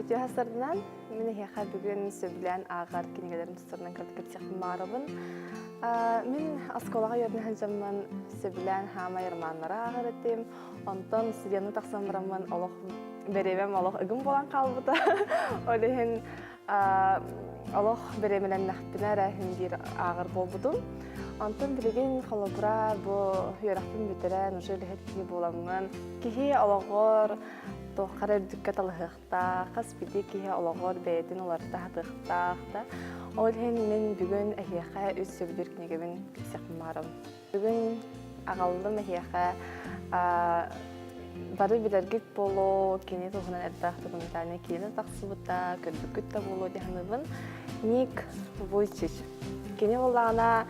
Үтүө сарсыарданан мин эһиэхэ бүгүн сөбүлээн ааҕар кинигэлэрим тустарынан кырдьык кэпсиэхпин баҕарабын. Мин оскуолаҕа үөрэнэ сылдьаммын сөбүлээн хаамай романнары ааҕар этим. Онтон студенныы тахсан бараммын олох бэриэбэм олох ыгым буолан хаалбыта. Ол иһин олох бэриэмэлэннэхпинэ эрэ иһин биир ааҕар буолбутум. Онтон билигин холобура бу үөрэхпин бүтэрэн уже үлэһит киһи буоламмын киһи олоҕор туохха эрэ үрдүккэ талаһыахтаах, хас биирдии киһи олоҕор бэйэтин уларыта сатыахтаах да. Ол иһин мин бүгүн эһиэхэ үс сөбүлүүр кинигэбин кэпсиэхпин баҕарабын. Бүгүн аҕаллым эһиэхэ бары билэргит буолуо, кини туһунан элбэх документальнай киинэ тахсыбыта, көрбүккүт да буолуо дии саныыбын. Ник Вуйчич. Кини буоллаҕына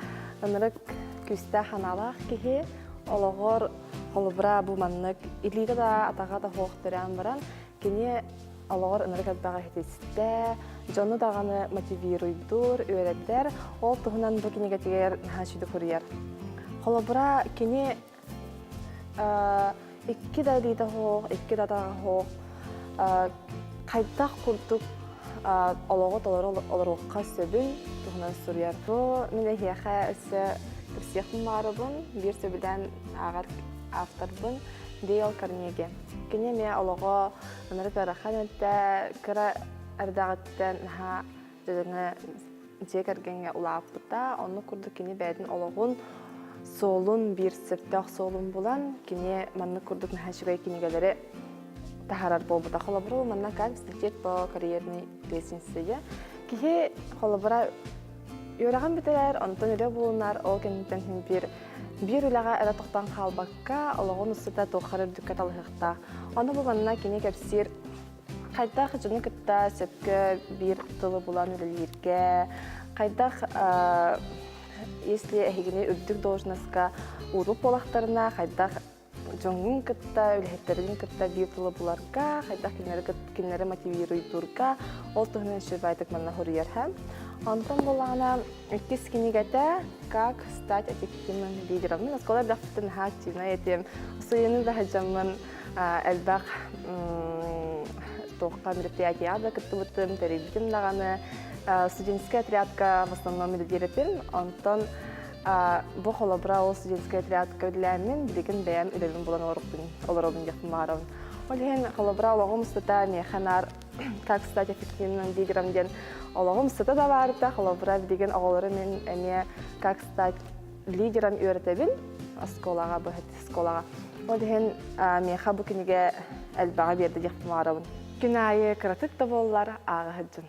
ынырык күүстээх санаалаах киһи, олоҕор холобура бу маннык илиитэ да атаҕа да суох төрөөн баран кини олоҕор ынырык элбэҕи ситистэ, дьону даҕаны мотивируйдуур, үөрэтэр, ол туһунан бу кинигэтигэр наһаа үчүгэй суруйар. Холобура, кини икки да илиитэ суох, икки да атаҕа суох, хайдах курдук олоҕу толору олоруохха сөбүн туһунан суруйар. Бу мин эһиэхэ өссө кэпсиэхпин баҕарабын, биир сөбүлээн ааҕар авторбын Дейл Карнеги. Кини эмиэ олоҕо ынырык ыарахан этэ, кыра эрдэҕиттэн наһаа дьадаҥы дьиэ кэргэҥҥэ улааппыта. Оннук курдук кини бэйэтин олоҕун суолун биир сөптөөх суолун булан, кини маннык курдук наһаа үчүгэй кинигэлэри таһаарар буолбута. Холобура, манна как взлететь по карьерной лестнице. Киһи холобура үөрэҕин бүтэрэр, онтон үлэ булунар, ол кэнниттэн син биир биир үлэҕэ эрэ тохтоон хаалбакка, олоҕун устата туохха эрэ үрдүккэ талаһыахтаах. Ону бу манна кини кэпсиир хайдах дьону кытта сөпкө биир тылы булан үлэлииргэ, хайдах если эһигини үрдүк должноска уурбут буолахтарына, хайдах дьоҥҥун кытта, үлэһиттэргин кытта биир тылы буларга, хайдах кинилэри, кинилэри мотивируйдуурга, ол туһунан үчүгэйдик манна суруйар. Онтон буоллаҕына иккис кинигэтэ «Как стать эффективным лидером». Мин оскуола элбэхпиттэн наһаа активнай этим. Сыйыны да сылдьаммын элбэх туохха мероприятияҕа да кыттыбытым, тэрийбитим даҕаны. Студенческий отрядка в основном үлэлиир этим. Онтон бу холобура ол студенческий отрядка үлэлээммин, билигин бэйэм үлэбин булан олоробун диэхпин баҕарабын. Ол иһин холобура олоҕум устата миэхэ наар как стать эффективным лидером диэн олоҕум устата да баарыта, холобура билигин оҕолору мин эмиэ как стать лидером үөрэтэбин оскуолаҕа, быһыт оскуолаҕа. Ол иһин миэхэ бу кинигэ элбэҕи биэрдэ диэхпин баҕарабын. Күн аайы кыратык да буоллар ааҕа сылдьын.